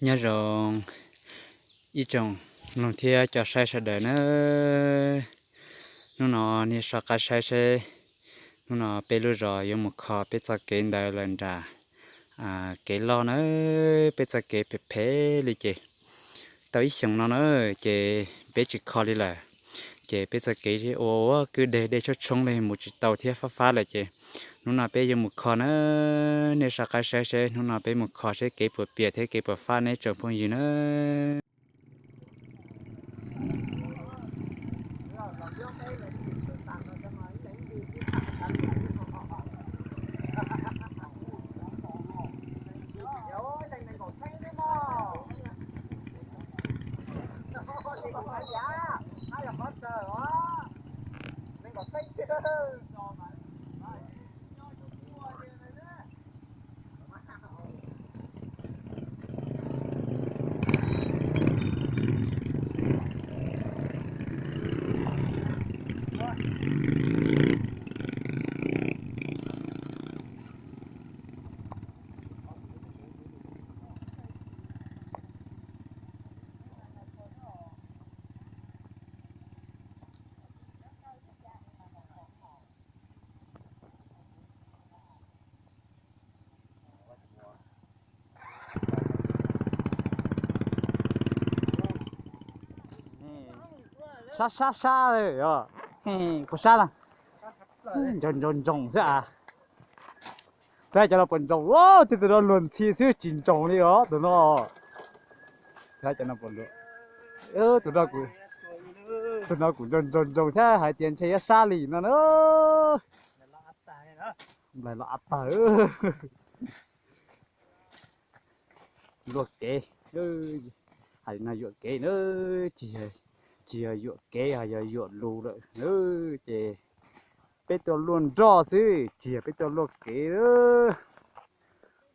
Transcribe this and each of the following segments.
Nyob zoo ib tsoom mloog thiab cov saib sawv daws na. Hnub no nej soj qab saib seb hnub no peb lub zos yuav mus kho peb txoj kev ntawd lawm nram kev loj na. Peb txoj kev phem phem li ces tau ib xyoos no na ces peb tsis kho li lawm. Ces peb txoj kev ua ua kwj deg dej tshoob tshoob li mus tsis tau thiab fab fab lawm ces hnub no peb yuav mus kho na. Nej soj qab saib seb hnub no peb mus kho seb kev puas piam thiab kev puas fab ne tsoom phooj ywg na. Sab sab sab, puas sab na? Ntsoos ntsoos ntsoos xwb a. Txawm cov no puas ntsoos, tus no luag ntxhi xwb tsis ntsoos li os tus no. Txawm cov no puas luag, tus no, tus no kuj ntsoos ntsoos ntsoos thiab hais tias ntshe yuav sab li no na. Nplaig los av tawg. Luaj kev, hais no yuam kev na, tsis yog yuam kev, yog yuam lus lawm na. Ces peb tuaj luaj nroj xwb, tsis yog peb tuaj luaj kev.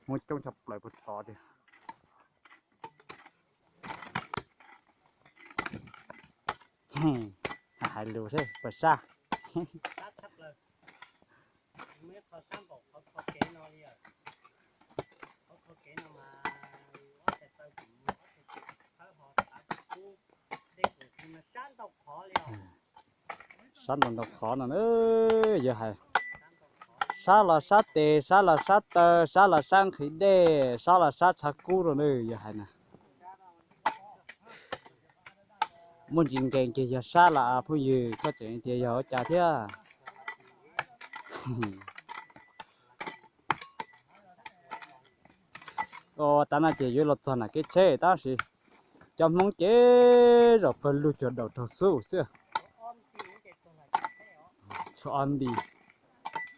Hmoob coob tshaj plaws puag tod tiag. Hais lus thiab puas sab. Sab ntau ntau qhov no na, yog hais sab los sab tes, sab los sab taw, sab los sab nqhis dej, sab los sab tshav kub rau na, yog hais na. Muaj ntsis nkees ces yog sab los phooj ywg, koj tseem tias yog ua cas thiab. Tav no ces yuav los txog nram kev tsheb tab sis cov Hmoob ces zaum pawg lug cuag daus raug xub xwb. Tshuav ob nti,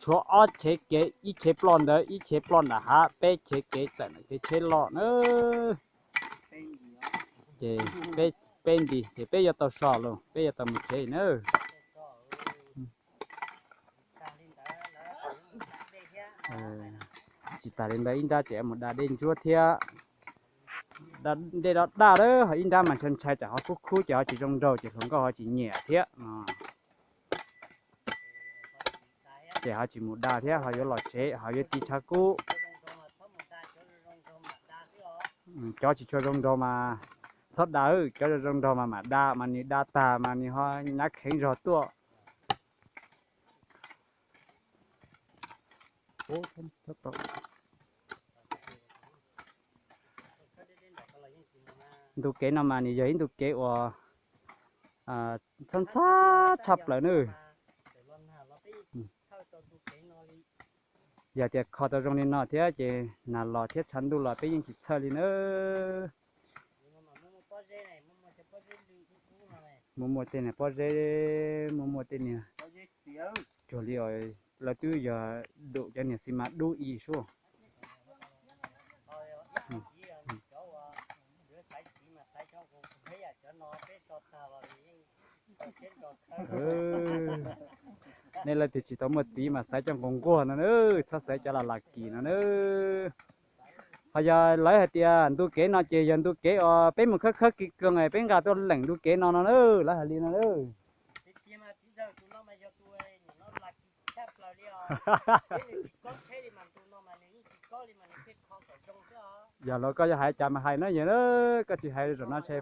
tshuav ob chev kev, ib chev ploj ntawd, ib chev ploj nram hav, peb chev kev tawm nram kev tsheb loj na. Ces peb nti ces peb yuav tau so los, peb yuav tau mus tsev na. Tsis tas li ntawd ib nrab ces mus da dej ntsuab thiab. Dej dab daj lawm, ho ib nrab mas ntshai ntshai tsam ho khub khub ces ho tsis zoo nraug ces hluas nkauj ho tsis nyiam thiab no. Ces ho tsis mus da thiab ho yuav los tsev ho yuav tiv tshav kub. Cov tsis tshua zoo nraug mas txhob da, cov zoo zoo nraug mas mam da, mas nws da tag mas nws ho nyav kheev zog tuaj. Ntu kev no mas nws yog ib ntu kev uas ntxhab ntxhab tshaj plaws na. Yog tias kho tau zoo li no thiab ces nag los thiab tshav ntuj los peb yeej tsis txhawj li na. Muaj muaj tej niag pob zeb, muaj muaj tej niag cuag li lawv twb yog dum cov niag xi mas dub i sub. Nej leej twg tsis tau muaj txiv mas xaiv coj nqus nquag no na, txhob xaiv cov lam lam kim no na. Ho yog lawv hais tias ntu kev no ces yog ntu kev uas peb mus khawb khawb kiv kawg peb nqa tuaj leem ntu kev no no na, lawv hais li no na. Yog los koj yuav hais cas mas hais na, yog koj tsis hais zaum no ntshe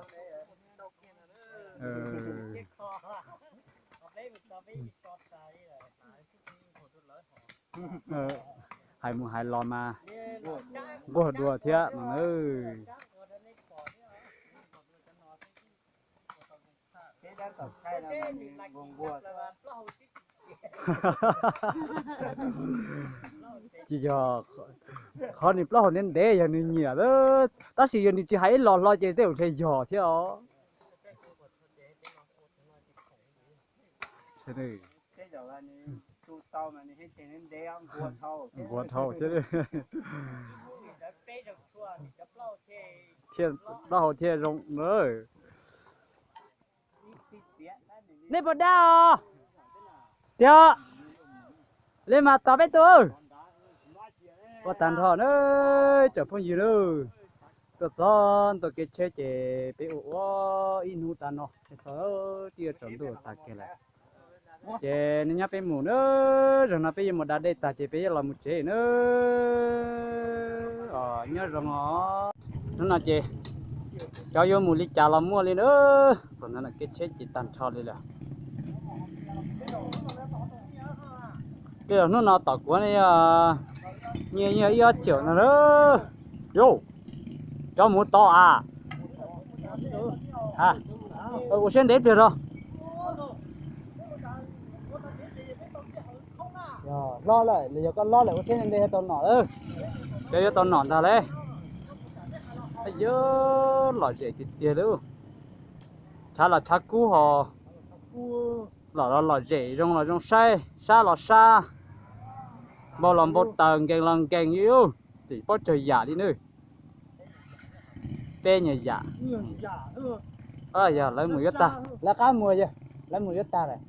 hais mus hais los mas nquag dua thiab no na. Tsis yog qhov nws plaub hau ntev ntev yog nws nyiam, tab sis yog nws tsis hais ib los hlo ces tej zaum ntshe yog thiab os. Nquag dhau thiab, thiaj plaub hau thiaj zoo na. Nej puas dag os? Tiag, li mas tos peb tus. Ua tag nrho na, tsoom phooj ywg na, tuaj txog ntua kev tsheb ces peb ua ua ib hnub tas no, txog twb yuav tsaus ntuj tag kiag lawm. Ces nej nyob peb mus na, zaum no peb yuav mus da dej tag ces peb yuav los mus tsev na. Nyob zoo os. Hnub no ces cov yuav mus li cas los muaj li na. Txog ntawm no kev tsheb ces tag nrho li lawm. Tej zaum hnub no tom kuv ne, nyiaj yog ib ob cawm no na. Yus, cov mus tod as. Ua siab ntev pliag rau. Hlob lawm los yog koj hlob lawm ua siab ntev thiaj tau nom. Cov yuav tau nom ntag lauj. Yus, lom zem tiag tiag li. Tshav los tshav kub ho, lom los lom zem, zoo los zoo saib, sab los sab, npau los npau taws, nkees los nkees, yus, tsis paub tsawg yam li nawb. Peb nyuag yam. Yog lawv mus yuav tag, lawv qab mus, lawv mus yuav tag lawm.